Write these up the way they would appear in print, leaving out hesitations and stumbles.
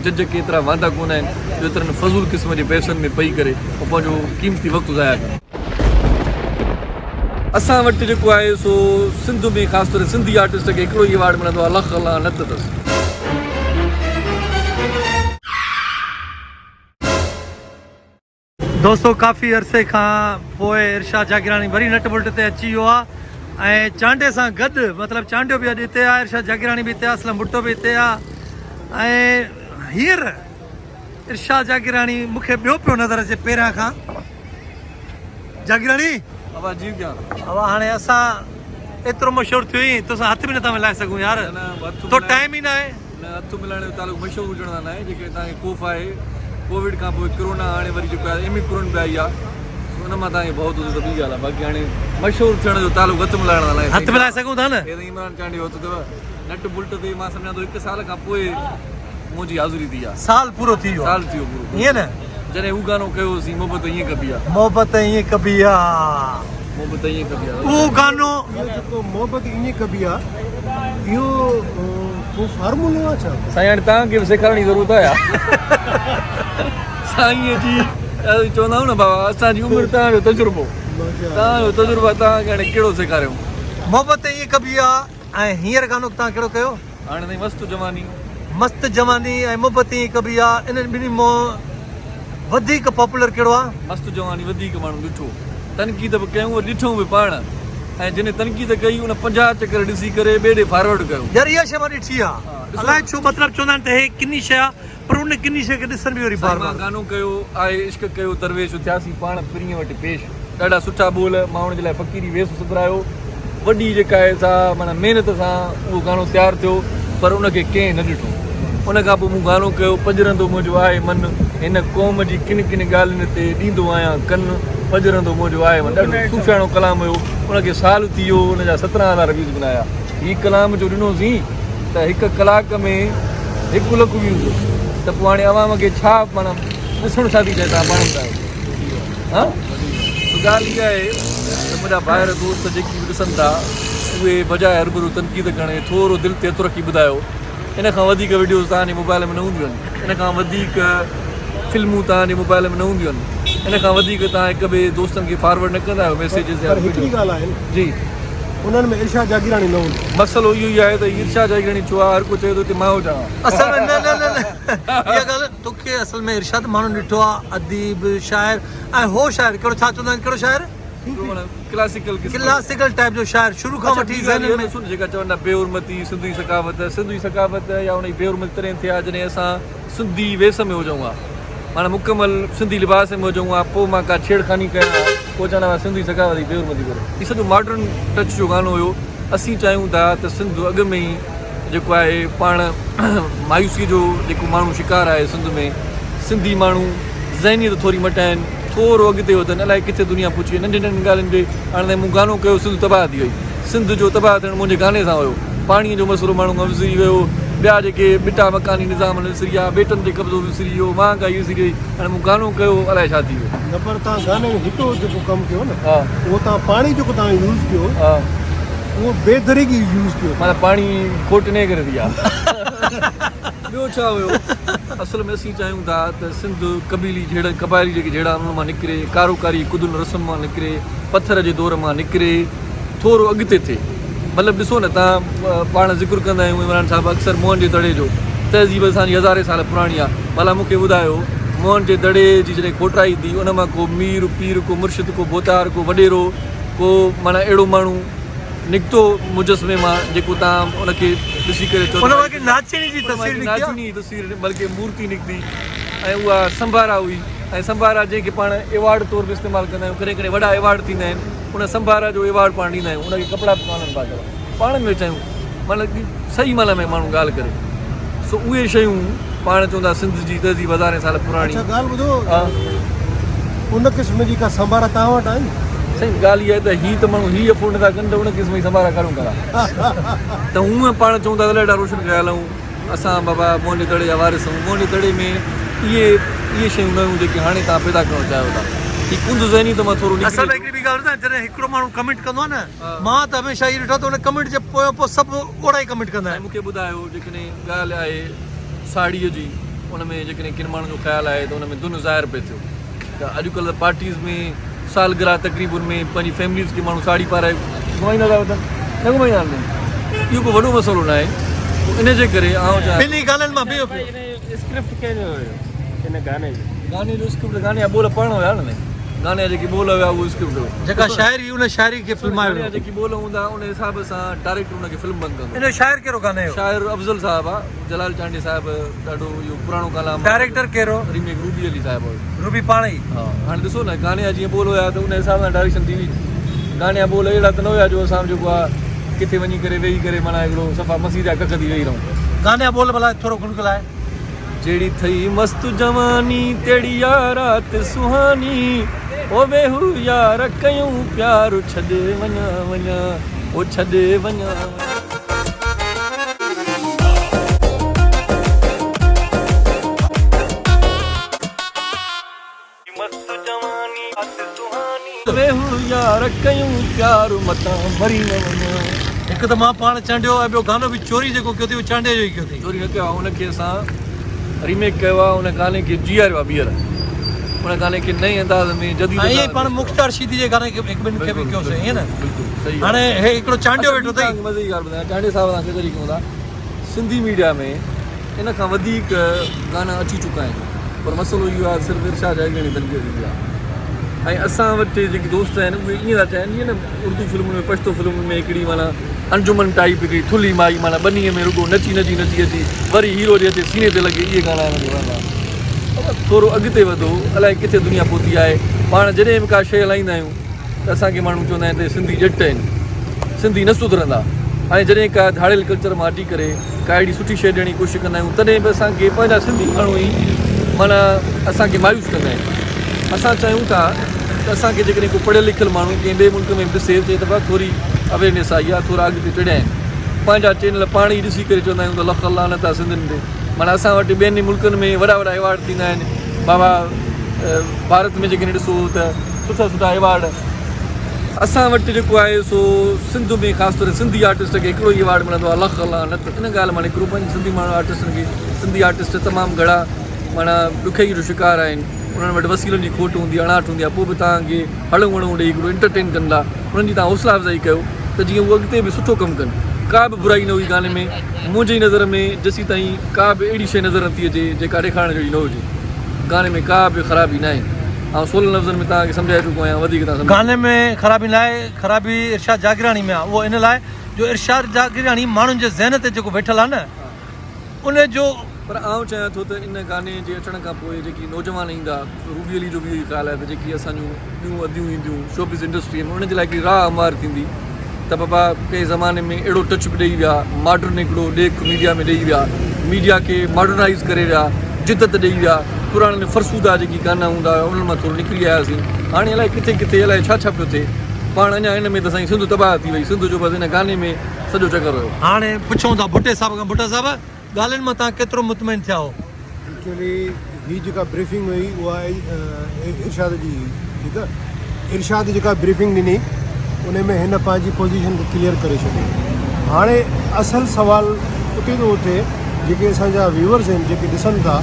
جج ڪي ايترا واندا ڪونه آهن جو ايترن فضول قسم جي بحثن ۾ پئي ڪري هو پنهنجو قيمتي وقت ضايع ڪن. اسان وٽ جيڪو آهي سو سنڌ ۾ خاص طور سنڌي آرٽسٽ کي هڪڙو ئي ايوارڊ ملندو آهي لک لعنت اٿس. دوستو ڪافي عرصي کان پوء ارشاد جاگيراڻي وري نٽ بولٽ تي اچي ويو آ ۽ چانڊيي سان گڏ مطلب چانڊيو به اڄ هتي آ ارشاد جاگيراڻي به هتي آ اسلم ڀٽو به هتي آ ۽ هينئر ارشاد جاگيراڻي مون کي ٻيو پيو نظر اچي پهريان کان جاگيراڻي ابا جي ڪيا ابا هاڻي اسان ايترو مشهور ٿيو آهين توسان هٿ به نٿا ملائي سگهون يار تو ٽائيم ئي ناهي. نه هٿ ملائڻ جو تعلق مشهور هجڻ سان ناهي جيڪڏهن توهان کي خوف آهي ڪووڊ کان پوء ڪرونا هاڻي وري جيڪو آهي ايميڪرون به آئي آهي سو ان مان توهان کي ڀؤ ٿو ٿئي ته ٻي ڳالهه آهي باقي هاڻي مشهور ٿيڻ جو تعلق هٿ ملائڻ سان ناهي. هٿ ملائي سگهون ٿا نه. هي ته عمران چانڊيو هٿ اٿو نٽ بلٽ تي مان سمجهان ٿو هڪ سال کان پوء منهنجي حاضري ٿي آهي. سال پورو ٿي ويو آهي. سال ٿي ويو پورو. ائين نه. جڏهن هو گانو ڪيو هوسين محبت ائين ڪبي آ. محبت ائين ڪبي آ. محبت ائين ڪبي آ. اهو گانو. اهو جيڪو محبت ائين ڪبي آ اهو ڪو فارمولو آ ڇا؟ سائين هاڻي توهان کي به سيکارڻ جي ضرورت آهي ڇا؟ سائين جي چوندا آهيون نه بابا اسان جي عمر توهان جو تجربو توهان جو تجربو توهان کي هاڻي ڪهڙو سيکاريون. محبت ائين ڪبي آ ۽ هينئر گانو توهان ڪهڙو ڪيو؟ هاڻي تائين مست جواني. مست جواني ۽ محبت ائين ڪبي آ انهن ٻنهي مان وڌيڪ پاپولر ڪهڙو آ؟ مست جواني وڌيڪ ماڻهن ڏٺو تنقيد به ڪيون وري ڏٺئون به پاڻ ۽ جنھن تنقيد ڪئي ان 50 چڪر ڏسي ڪري ٻئي ڏي فارورڊ ڪيو. يار اها شي مان ڏٺي آ الائي ڇو مطلب چوندا آهن ته هي ڪني شي آ پر ان ڪني شي کي ڏسن به وري بار سائين مان بار. گانو ڪيو آهي عشق ڪيو درويش ٿياسين پاڻ پرينء وٽ پيش ڏاڍا سٺا ٻول مان ان جي لاء فقيري ويس سڌرايو وڏي جيڪا آهي سا معنيٰ محنت سان اهو گانو تيار ٿيو پر ان کي ڪنهن نه ڏٺو ان کان پوء مون گانو ڪيو پڄرندو منهنجو آهي من هن قوم جي ڪن ڪن ڳالهين تي ڏيندو آهيان ڪن پڄرندو منهنجو آهي من ڏاڍو صوفياڻو ڪلام هيو ان کي سال ٿي ويو ان جا 17 هزار ويوز به نه آيا هي ڪلام جو ڏنوسين ته هڪ ڪلاڪ ۾ هڪ لک ويوز ته پوء هاڻي عوام کي ڇا معنيٰ ڏسڻ ڇا ٿي چاهي توهان پاڻ ٻڌايو ها سو ڳالهه اها آهي ته منهنجا ڀائر دوست جيڪي به ڏسن ٿا اهي بجاء هربرو تنقيد ڪرڻ جي ٿورو دل تي هٿ رکي ٻڌايو ان کان وڌيڪ وڊيوز توهان جي موبائل ۾ نه هونديون آهن ان کان وڌيڪ فلمون توهان جي موبائل ۾ نه هونديون آهن ان کان وڌيڪ توهان هڪ ٻئي دوستن کي فارورڊ نه ڪندا آهيو ميسيجز يا پر هڪڙي ڳالهه آهي نه جي انهن ۾ ارشاد جاگيراڻي نه هوندو. مسئلو اهو ئي آهي ته هي ارشاد جاگيراڻي ڇو آهي هر ڪو چوي ٿو هتي مان هجان ها. اصل ۾ نه نه نه نه اها ڳالهه توکي اصل ۾ ارشاد ماڻهن ڏٺو آهي اديب شاعر ۽ هو شاعر ڪهڙو ڇا چوندا آهن ڪهڙو شاعر؟ ڪلاسيڪل قسم جو ڪلاسيڪل ٽائيپ جو شاعر شروع کان وٺي ذهنن ۾. سن جيڪا چون ٿا بي حرمتي سنڌي ثقافت سنڌي ثقافت يا ان جي بي حرمتي تڏهن ٿئي ها جڏهن اسان سنڌي ويس ۾ هجون ها معنيٰ مڪمل سنڌي لباس ۾ هجون ها پوء مان ڪا ڇيڙخاني ڪيان ها پوء چوندا هئا سنڌي ثقافت جي بي حرمتي ڪري هي سڄو ماڊرن ٽچ جو گانو هيو اسين چاهيون ٿا ته سنڌ اڳ ۾ ئي جيڪو آهي پاڻ مايوسي جو جيڪو ماڻهو شڪار آهي سنڌ ۾ سنڌي ماڻهو ذهنيت ٿوري مٽائن ٿورو اڳتي وڌن الائي ڪٿي دنيا پهچي وئي ننڍين ننڍين ڳالهين تي هاڻي تائين مون گانو ڪيو سنڌ تباهه ٿي وئي سنڌ جو تباهه ٿيڻ منهنجي گاني سان هيو پاڻي جو مسئلو ماڻهو کان وسري ويو ٻيا جيڪي ٻٽا مڪاني نظام وسري ويا ٻيٽن تي قبضو وسري ويو مهانگائي وسري وئي هاڻي مون گانو ڪيو الائي ڇا ٿي ويو. نه پر توهان گاني ۾ هڪ جيڪو ڪم ڪيو نه اهو توهان پاڻي جيڪو توهان يوز ڪيو اهو بي دريغي يوز ڪيو. معنيٰ پاڻي کوٽ انهيء ڪري ٿي آ. ٻيو ڇا هيو؟ اصل ۾ اسين چاهيون ٿا ته سنڌ قبيلي جهيڙن، قبائلي جيڪي جهيڙا آهن انهن مان نڪري، ڪاروڪاري ڪڌن رسم مان نڪري، پٿر جي دور مان نڪري ٿورو اڳتي ٿئي. مطلب ڏسو نه توهان پاڻ ذڪر ڪندا آهيون عمران صاحب اڪثر موهن جي دڙي جو، تهذيب اسان جي هزارين سال پراڻي آهي. ڀلا مون کي ٻڌايو موهن جي دڙي جي جڏهن کوٽائي ٿي ان مان ڪو مير، پير، ڪو مرشد، ڪو ڀوتار، ڪو وڏيرو، ڪو معنيٰ اهڙو ماڻهو نڪتو مجسمي مان جيڪو توهان ان کي ڏسي ڪري چئو ان مان هڪ ناچڻي جي تصوير نڪتي آ. ناچڻي جي تصوير بلڪه مورتي نڪتي ۽ اها سمبارا هئي ۽ سمبارا جنهن کي پاڻ ايوارڊ طور به استعمال ڪندا آهيون ڪڏهن ڪڏهن وڏا ايوارڊ ٿيندا آهن ان سمبارا جو ايوارڊ پاڻ ڏيندا آهيون ان کي ڪپڙا به ڪانهن پاتل پاڻ ۾ ويچايون معنيٰ صحيح معنيٰ ۾ ماڻهو ڳالهه ڪري سو اهي شيون پاڻ چوندا سنڌ جي تهذيب هزارين سال پراڻي. اڇا ڳالهه ٻڌو ان قسم جي ڪا سنڀارا توهان وٽ آهن؟ سائين ڳالهه اها آهي ته هي ته ماڻهو هي افورڊ نٿا ڪن ته ان قسم جي سنڀارا ڪاريون ڪندا ته هونء پاڻ چون ٿا ته ڏاڍا روشن خيال آهيون اسان بابا موهن جي دڙي جا وارث آهيون موهن جي دڙي ۾ اهي اهي شيون نه هيون جيڪي هاڻي توهان پيدا ڪرڻ چاهيو ٿا هي ڪنڌ ذهني ته مان ٿورو نڪري اصل ۾ هڪڙي ٻي ڳالهه ٻڌايان جڏهن هڪڙو ماڻهو ڪمينٽ ڪندو آهي نه مان ته هميشه اهو ڏٺو آهي ته ان ڪمينٽ جي پويان پوء سڀ اوڙا ئي ڪمينٽ ڪندا سائين آهن. مون کي ٻڌايو جيڪڏهن ڳالهه آهي ساڙهيء جي ان ۾ جيڪڏهن ڪن ماڻهن جو خيال آهي ته ان ۾ دن ظاهر پئي ٿيو ته اڄڪلهه پارٽيز ۾ سالگرهه تقريبن ۾ پنهنجي فيمليز کي ماڻهو ساڙهي پارائي گهمائيندا ٿا وتن نه گهمائيندا آهن اهو ڪو وڏو مسئلو نه آهي پوء ان جي ڪري آئون چاهيان ٻنهي گانن مان بيهو پيو. اسڪرپٽ ڪنهن جو هيو ان گاني جو؟ گاني جو اسڪرپٽ گاني جا ٻول پاڻ هيا نه گاني جا جيڪي ٻول هيا اهو اسڪرپٽ هيو. جيڪا شاعري ان شاعري کي فلمايو گاني جا ويو. جيڪي ٻول هوندا ان حساب سان ڊائريڪٽر ان کي فلم بند ڪندو. ان جو شاعر ڪهڙو گاني جو؟ شاعر افضل صاحب آ جلال چانڊيي صاحب ڏاڍو اهو پراڻو ڪلام آ. ڊائريڪٽر ڪهڙو؟ ريميڪ روبي علي صاحب هيو. روبي پاڻ ئي. ها هاڻي ڏسو نه گاني جا جيئن ٻول هيا ته ان حساب سان ڊائريڪشن ٿي هئي. گاني جا ٻول اهڙا ته نه هيا جو اسان جيڪو آ ڪٿي وڃي ڪري ويهي ڪري معنيٰ هڪڙو صفا مسيح جا ڪک ٿي ويهي رهون. گاني جا ٻول ڀلا ٿورو گنگلائي. جهڙي ٿئي مست جواني تهڙي آ رات سهاني او ويهو يار ڪيون پيار ڇڏي وڃان وڃان او ڇڏي وڃان وڃان. ويهو يار ڪيون پيار متان مري نه وڃان. هڪ ته مان پاڻ چانڊيو ۽ ٻيو گانو به چوري جيڪو ڪيو اٿئي اهو چانڊيي جو ئي ڪيو اٿئي. چوري نه ڪيو آهي ان کي اسان ريميڪ ڪيو آهي ان گاني کي جياريو آهي ٻيهر ان گاني کي نئين انداز ۾ جديد ۽ ائين انداز پاڻ ۾ مختيار شيدي جي گاني کي هڪ ٻن کي به ڪيوسين ائين نه بلڪل صحيح هاڻي هي هڪڙو چانڊيو ويٺو اٿئي. مزي جي ڳالهه ٻڌايان چانڊيي صاحب سان ڪچهري ڪيون ٿا سنڌي ميڊيا ۾ ان کان وڌيڪ گانا اچي چڪا آهن پر مسئلو اهو آهي صرف ارشاد جاگيراڻي تنقيد ٿيندي آهي ۽ اسان وٽ جيڪي دوست آهن اهي ائين ٿا چاهين جيئن نه اردو فلمن ۾ پشتو فلمن ۾ هڪڙي معنيٰ انجمن ٽائيپ هڪڙي ٿلهي مائي معنيٰ ٻنيء ۾ رڳو نچي نچي نچي اچي وري هيرو جي اچي سيني تي لڳي اهي گانا هنن کي وڻندا آهن ٿورو اڳتي وڌو الائي ڪٿي دنيا پهتي آهي پاڻ جڏهن به ڪا شيء هلائيندا آهيون ته اسان کي ماڻهو چوندا آهن ته سنڌي ڄٽ آهن سنڌي نه سڌرندا ۽ جڏهن ڪا ڌاڙيل ڪلچر مان هٽي ڪري ڪا اهڙي سٺي شيء ڏيڻ جي ڪوشش ڪندا آهيون تڏهن به اسان کي پنهنجا سنڌي ماڻهو ئي معنيٰ اسان کي مايوس ڪندا آهن اسان چاهيون ٿا ته اسان کي جيڪڏهن ڪو پڙهيل لکيل ماڻهو ڪنهن ٻئي ملڪ ۾ به ڏسي چئي ته بابا ٿوري اويرنيس آئي آهي ٿورا اڳتي چڙهيا آهن پنهنجا چينل پاڻ ئي ڏسي ڪري چوندا آهيون ته لک لعنت آهي سنڌين تي معنيٰ اسان وٽ ٻين ملڪن ۾ وڏا وڏا ايوارڊ ٿيندا آهن بابا ڀارت ۾ جيڪڏهن ڏسو ته سٺا سٺا ايوارڊ اسان وٽ جيڪو آهي سو سنڌ ۾ خاص طور سنڌي آرٽسٽ کي هڪڙو ئي ايوارڊ ملندو آهي لک لعنت ان ڳالهه مان نڪرو پنهنجي سنڌي ماڻهو آرٽسٽن کي سنڌي آرٽسٽ تمام گهڻا معنيٰ ڏکئي جو شڪار آهن انهن وٽ وسيلن جي کوٽ هوندي آهي اڻاٺ هوندي آهي پوء به توهان کي هڙئون وڙئون ڏئي هڪڙو انٽرٽين ڪن ٿا انهن جي توهان حوصلا افزائي ڪيو ته جيئن هو اڳتي به سٺو ڪم ڪن ڪا به برائي نه هئي گاني ۾ منهنجي نظر ۾ جيسين تائين ڪا به اهڙي شيء نظر نٿي اچي جيڪا ڏيکارڻ جهڙي نه هجي گاني ۾ ڪا به خرابي ناهي آئون سولن لفظن ۾ توهان کي سمجهائي چڪو آهيان وڌيڪ توهان سمجهي. گاني ۾ خرابي ناهي خرابي ارشاد جاگيراڻي ۾ آهي اهو ان لاء جو ارشاد جاگيراڻي ماڻهن جي ذهن تي جيڪو ويٺل آهي نه ان جو. پر آئون چاهيان ٿو ته ان گاني جي اچڻ کان پوء جيڪي نوجوان ايندا روبي علي جو به اهو ئي خيال آهي ته جيڪي اسان جون ٻيون اديون اينديون شوبز انڊسٽري ۾ انهن جي لاء هڪڙي راهه هموار ٿيندي ته بابا ڪنهن زماني ۾ اهڙو ٽچ به ڏئي ويا، ماڊرن هڪڙو ڏيک ميڊيا ۾ ڏئي ويا، ميڊيا کي ماڊرنائيز ڪري ويا، جدت ڏئي ويا، پراڻن فرسوده جيڪي گانا هوندا هيا انهن مان ٿورو نڪري آياسين، هاڻي الائي ڪٿي ڪٿي الائي ڇا ڇا پيو ٿئي، پاڻ اڃا ان ۾ ته سائين سنڌ تباهه ٿي وئي، سنڌ جو بس ان گاني ۾ سڄو چڪر هيو. هاڻي پڇون ٿا ڀٽي صاحب کان، ڀٽا صاحب ڳالهين مان توهان ڪيترو مطمئن ٿيا آهو؟ ايڪچوئلي هي جيڪا بريفنگ هئي اها ارشاد جي هئي ٺيڪ آهي ارشاد جيڪا بريفنگ ڏني ان ۾ هن پنهنجي پوزيشن کي ڪليئر ڪري ڇڏي هاڻي اصل سوال اتي ٿو اٿي جيڪي اسان جا ويورز آهن جيڪي ڏسن ٿا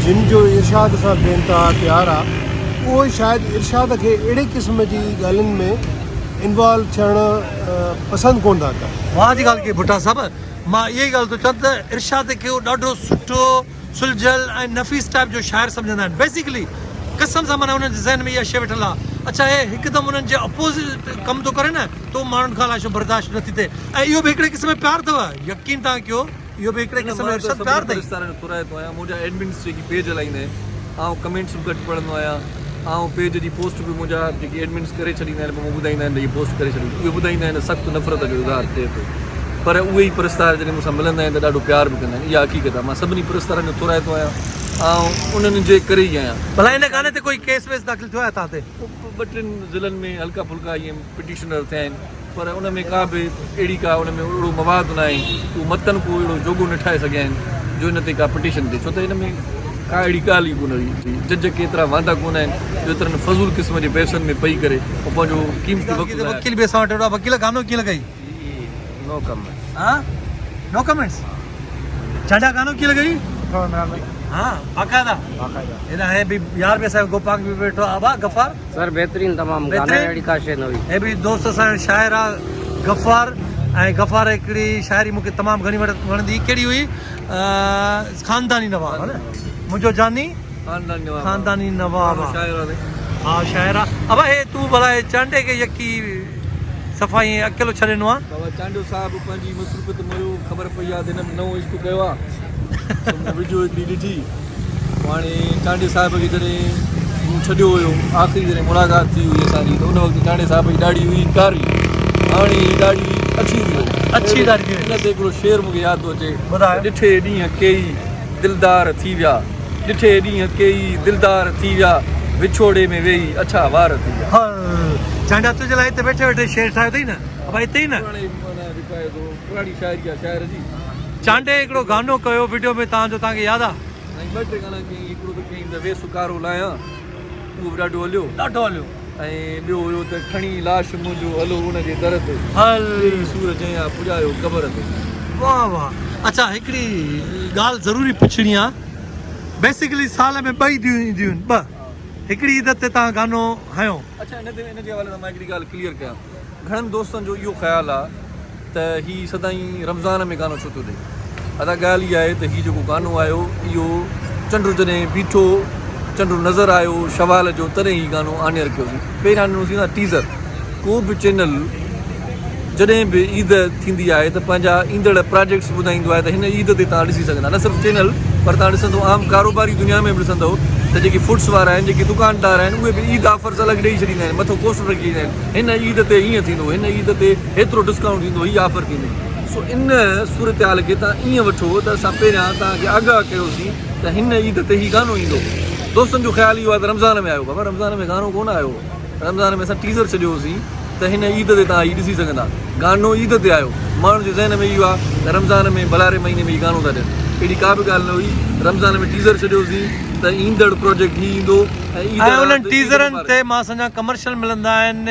جن جو ارشاد سان بي انتها پيار آهي اهو شايد ارشاد کي اهڙي قسم جي ڳالهين ۾ انوالو ٿيڻ پسند ڪون ٿا ڪن. واهه جي ڳالهه ڪئي ڀٽا صاحب مان اها ئي ڳالهه ٿو چوان ته ارشاد کي هو ڏاڍو سٺو، سلجهيل ۽ نفيس ٽائيپ جو شاعر سمجهندا آهن. بيسيڪلي قسم سان معنيٰ انهن جي ذهن ۾ اها شيء ويٺل آهي. اڇا هي هڪدم انهن جي اپوزٽ ڪم ٿو ڪري نه ته اهو ماڻهن کان الائي ڇو برداشت نٿي ٿئي ۽ اهو به هڪڙي قسم جو پيار اٿو يقين توهان ڪيو اهو به هڪڙي نه قسم مان جو ته ارشاد سڀني پيار اٿئي. پرستارن جو ٿورائتو آهيان منهنجا ايڊمنس جيڪي پيج هلائيندا آهن آئون ڪمينٽس به گهٽ پڙهندو آهيان آئون پيج جي پوسٽ به منهنجا جيڪي ايڊمنس ڪري ڇڏيندا آهن پوء مون ٻڌائيندا آهن ته هي پوسٽ ڪري ڇڏي اهي ٻڌائيندا آهن ته سخت نفرت جو اظهار ٿئي ٿو پر اهي ئي پرستار جڏهن مون سان ملندا آهن ته ڏاڍو پيار به ڪندا آهن اها حقيقت آهي مان سڀني پرستارن جو ٿورائتو آهيان آئون انهن جي ڪري ئي آهيان. ڀلا ان گاني تي ڪوئي ڪيس ويس داخل ٿيو آهي توهان تي؟ ٻه ٽن ضلعن ۾ هلڪا ڦلڪا ائين پٽيشنر ٿيا آهن پر ان ۾ ڪا به اهڙي ڪا ان ۾ اهڙو مواد ناهي اهو متن ڪو اهڙو جوڳو نه ٺاهي سگهيا آهن جو ان تي ڪا پٽيشن ٿئي ڇو ته ان ۾ ڪا اهڙي ڳالهه ئي ڪونه هئي جج ڪي ايترا واندا ڪونه آهن جو ايترن فضول قسم جي بحثن ۾ پئي ڪري ۽ پنهنجو قيمتي وقت ضايع وڪيل به اسان وٽ ويٺو آهي وڪيل گانو ڪيئن لڳئي؟ نو ڪمينٽس. ها نو ڪمينٽس چانڊيا گانو ڪيئن لڳئي؟ سٺو عمران ڀائي. ها باقاعده باقاعده. هيڏانهن هي به يار به اسان جو گوپانگ به ويٺو آ ابا غفار. سر بهترين تمام گانا اهڙي ڪا شي نه هئي. هي به دوست اسان جو شاعر آ غفار ۽ غفار هڪڙي شاعري مونکي تمام گهڻي وڻندي هئي ڪهڙي هئي خانداني نواب ها نه منهنجو جاني خانداني نواب آ ها شاعر آ ابا هي تون ڀلا هي چانڊيي کي يڪي صفا ائين اڪيلو ڇڏي ڏنو آ. بابا چانڊيو صاحب پنهنجي مصروفيت ۾ هيو خبر پئي آ ته هن به نئون عشق ڪيو آ سو مون وڊيو هڪڙي ڏٺي پوء هاڻي چانڊيي صاحب کي جڏهن مون ڇڏيو هيو آخري جڏهن ملاقات ٿي هئي اسان جي ته ان وقت چانڊيي صاحب جي ڏاڙهي هئي ڪاري هاڻي هي ڏاڙهي اڇي ٿي وئي اڇي ڏاڙهي ٿي وئي. ان تي هڪڙو شعر مون کي ياد ٿو اچي ٻڌايو. ڏٺي ڏينهن ڪيئي دلدار ٿي ويا ڏٺي ڏينهن ڪيئي دلدار ٿي ويا وڇوڙي ۾ ويهي اڇا وار ٿي ويا. هل چانڊيا تنهنجي لاء هتي ويٺي ويٺي شعر ٺاهيو اٿئي نه ابا هتي ئي نه. پراڻي معنيٰ روايت هو پراڻي شاعري آ شاعر جي. چانڊيي هڪڙو گانو ڪيو وڊيو ۾ توهان جو توهان کي ياد آ. سائين ٻه ٽي گانا ڪيائين هڪڙو ته ڪيائين ته ويس ڪارو لاهيان اهو به ڏاڍو هليو. ڏاڍو هليو. ۽ ٻيو هيو ته کڻي لاش منهنجو هلو ان جي در تي. هل. تيري سور جنهن آ پڄايو قبر تي. واه واه اڇا هڪڙي ڳالهه ضروري پڇڻي آ بيسيڪلي سال ۾ ٻه عيديون اينديون آهن ٻه هڪڙي عيد تي توهان گانو هنيو. اڇا ان تي ان جي حوالي سان مان هڪڙي ڳالهه ڪليئر ڪيان گهڻن دوستن جو اهو خيال آ ته هي سدائين رمضان ۾ گانو ڇو ٿو ڏئي؟ ادا ڳالهه اها آهي ته هي جيڪو گانو آيو اهو چنڊ جڏهن بيٺو چنڊ نظر آيو شوال جو تڏهن هي گانو آنيئر ڪيوسين پهريان ڏنوسين اسان ٽيزر ڪو به چينل جڏهن به عيد ٿيندي آهي ته پنهنجا ايندڙ پراجيڪٽس ٻڌائيندو آهي ته هن عيد تي توهان ڏسي سگهندا نه صرف چينل پر توهان ڏسندو عام ڪاروباري دنيا ۾ به ڏسندو ته جيڪي فوڊس وارا آهن جيڪي دڪاندار آهن اهي به عيد آفرز الڳ ڏئي ڇڏيندا آهن مٿو پوسٽر رکي ڇڏيندا آهن هن عيد تي هيئن ٿيندو هن عيد تي هيترو ڊسڪائونٽ ٿيندو هي آفر ٿيندي سو ان صورتحال کي توهان ائين وٺو ته اسان پهريان توهان کي آگاهه ڪيوسين ته هن عيد تي هي گانو ايندو دوستن جو خيال اهو آهي ته رمضان ۾ آيو بابا رمضان ۾ گانو ڪونه آيو رمضان ۾ اسان ٽيزر ڇڏيو هوسين ته هن عيد تي توهان هي ڏسي سگهندا گانو عيد تي آيو ماڻهن جي ذهن ۾ اهو آهي ته رمضان ۾ ڀلاري مهيني ۾ هي گانو ٿا ڏين اهڙي ڪا به ڳالهه نه هئي رمضان ۾ ٽيزر ڇڏيوسين ته ايندڙ پروجيڪٽ هي ايندو ۽ عيد ۽ انهن رات عيد ٽيزرن مبارڪ تي مان سمجهان ڪمرشل ملندا آهن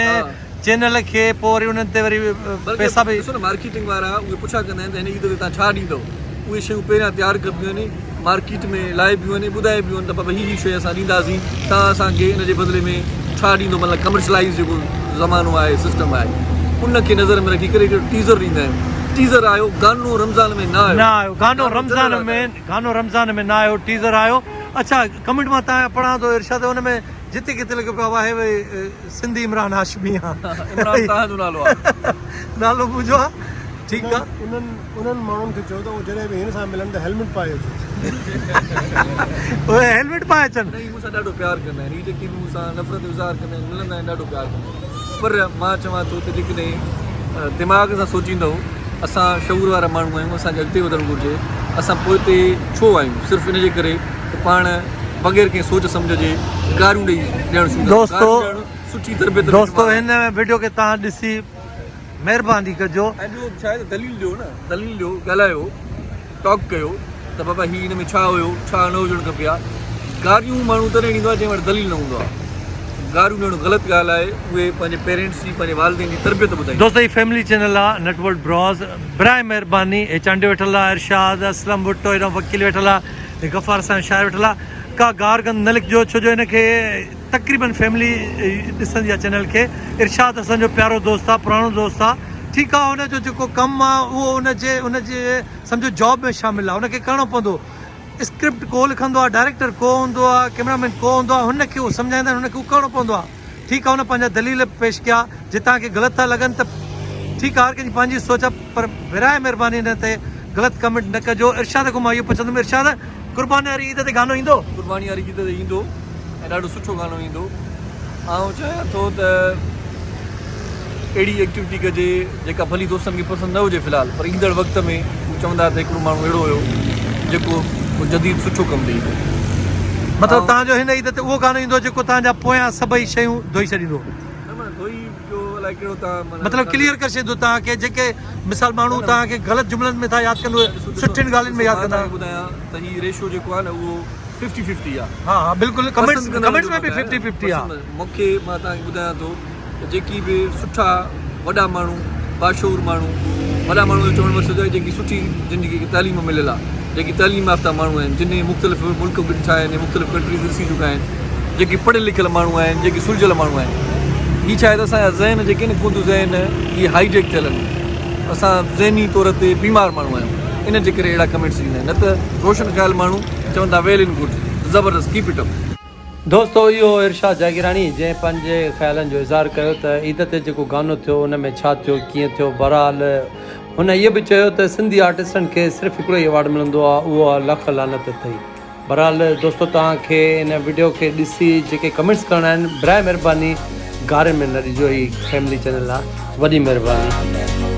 چينل کي پوء وري انهن تي وري پئسا به. ڏسو نه مارڪيٽنگ وارا اهي پڇا ڪندا آهن ته هن عيد تي توهان ڇا ڏيندؤ اهي شيون پهريان تيار ڪبيون آهن مارڪيٽ ۾ لاهبيون آهن ٻڌائبيون آهن ته بابا هي هي شيء اسان ڏينداسين توهان اسان کي ان جي بدلي ۾ ڇا ڏيندو مطلب ڪمرشلائيز جيڪو زمانو آهي سسٽم آهي ان کي نظر ۾ رکي ڪري هڪڙو ٽيزر ڏيندا آهيون ٽيزر آيو گانو رمضان ۾ نه آيو نه آيو گانو رمضان ۾ گانو رمضان ۾ نه آيو ٽيزر آيو اڇا ڪمينٽ مان تان پڙهان ٿو ارشاد ان ۾ جتي ڪٿي لکيو پيو آهي ڀئي سنڌي عمران هاشمي آ. عمران توهان جو نالو آ. نالو منهنجو آ ٺيڪ آ. انهن انهن ماڻهن کي چئو ته اهي جڏهن به هن سان ملن ته هيلمٽ پائي اچن. اهي هيلمٽ پائي اچن. نه هي مون سان ڏاڍو پيار ڪندا آهن هي جيڪي به مون سان نفرت جو اظهار ڪندا آهن ملندا آهن ڏاڍو پيار ڪندا آهن پر مان چوان ٿو ته جيڪڏهن دماغ سان سوچيندؤ اسان شعور وارا ماڻهو آهيون اسان کي اڳتي وڌڻ گهرجي اسان پوئتي ڇو آهيون صرف ان جي ڪري ته پاڻ بغير ڪنهن سوچ سمجهه جي گاريون ڏئي ڏيڻ شروع ڪريون. دوستو گاريون ڏيڻ سٺي تربيت ۾ دوستو شمار آهي. هن وڊيو کي توهان ڏسي مهرباني ڪجو. ۽ ٻيو ڇا آهي ته دليل ڏيو نه دليل ڏيو ڳالهايو ٽاڪ ڪيو ته بابا هي ان ۾ ڇا هيو ڇا نه هجڻ کپي ها گاريون ماڻهو تڏهن ڏيندو آهي جنهن وٽ دليل نه هوندو آهي گاريون ڏيڻ غلط ڳالهه آهي اهي پنهنجي پيرينٽس جي پنهنجي والدين جي تربيت ٻڌائيندا. دوستو هي فيملي چينل آ نٽ بولٽ براز براء مهرباني هي چانڊيو ويٺل آ ارشاد اسلم ڀٽو هيڏانهن وڪيل ويٺل آ هي غفار سان شاعر ويٺل آ ڪا گار گند نه لکجو ڇو جو هن کي تقريبن فيملي ڏسندي آ چينل کي ارشاد اسان جو پيارو دوست آ پراڻو دوست آ ٺيڪ آ ان جو جيڪو ڪم آ اهو ان جي ان جي سمجهو جاب ۾ شامل آ ان کي ڪرڻو پوندو اسڪرپٽ ڪو لکندو آ ڊائريڪٽر ڪو هوندو آ ڪيمرا مين ڪو هوندو آ هن کي اهو سمجهائيندا آهن هن کي اهو ڪرڻو پوندو آ ٺيڪ آ هن پنهنجا دليل پيش ڪيا جي توهان کي غلط ٿا لڳن ته ٺيڪ آ هر ڪنهن جي پنهنجي سوچ آ پر براء مهرباني هن تي غلط ڪمينٽ نه ڪجو ارشاد کان مان اهو پڇندم ارشاد قرباني واري عيد تي گانو ايندو؟ قرباني واري عيد تي ايندو ۽ ڏاڍو سٺو گانو ايندو آئون چاهيان ٿو ته اهڙي ايڪٽيوٽي ڪجي جيڪا ڀلي دوستن کي پسند نه هجي في الحال پر ايندڙ وقت ۾ هو چوندا ته هڪڙو ماڻهو اهڙو هيو جيڪو ڪو جديد سٺو ڪم ڏئي پيو. مطلب توهان جو هن عيد تي اهو گانو ايندو جيڪو توهان جا پويان سڀئي شيون ڌوئي ڇڏيندو. نه معنيٰ ڌوئي جو الائي ڪهڙو توهان معنيٰ مطلب ڪليئر ڪري ڇڏيندو توهان کي جيڪي مثال ماڻهو توهان کي غلط جملن ۾ ٿا ياد ڪن اهي سٺين ڳالهين ۾ ياد مان ڪندا. توهان کي ٻڌايان ته هي ريشو جيڪو آهي نه اهو ففٽي ففٽي آهي. ها ها بلڪل ڪمينٽس پسند ڪندڙن ڪمينٽس جو ۾ به مطلب آهي ففٽي نه ففٽي آهي. پسند مون کي مان توهان کي ٻڌايان ٿو ته جيڪي به سٺا وڏا ماڻهو باشعور ماڻهو وڏا ماڻهو جو چوڻ مقصد آهي جيڪي سٺي جن کي تعليم مليل آهي. جيڪي تعليم يافته ماڻهو آهن، جن مختلف ملڪ به ڏٺا آهن، مختلف ڪنٽريز ڏسي چڪا آهن، جيڪي پڙهيل لکيل ماڻهو آهن، جيڪي سلجهيل ماڻهو آهن. هي ڇا آهي ته اسان جا ذهن جيڪي آهن ڪنڌ ذهن اهي هائي جيڪ ٿيل آهن. اسان ذهني طور تي بيمار ماڻهو آهيون. ان جي ڪري اهڙا ڪمينٽس ڏيندا آهن. نه ته روشن خيال ماڻهو چون ٿا ويل ان گڊ، زبردست، ڪيپ it up. دوستو اهو هو ارشاد جاگيراڻي جنهن پنهنجي خيالن جو اظهار ڪيو ته عيد تي جيڪو گانو ٿيو ان ۾ ڇا ٿيو ڪيئن ٿيو بهرحال هن اهو به چيو ته سنڌي آرٽسٽن کي صرف هڪڙو ئي ايوارڊ ملندو آهي اهو آهي لک لعنت اٿئي بهرحال دوستو توهان کي ان وڊيو کي ڏسي جيڪي ڪمينٽس ڪرڻا آهن برائي مهرباني گارين ۾ نه ڏجو هي فيملي چينل آهي وڏي مهرباني.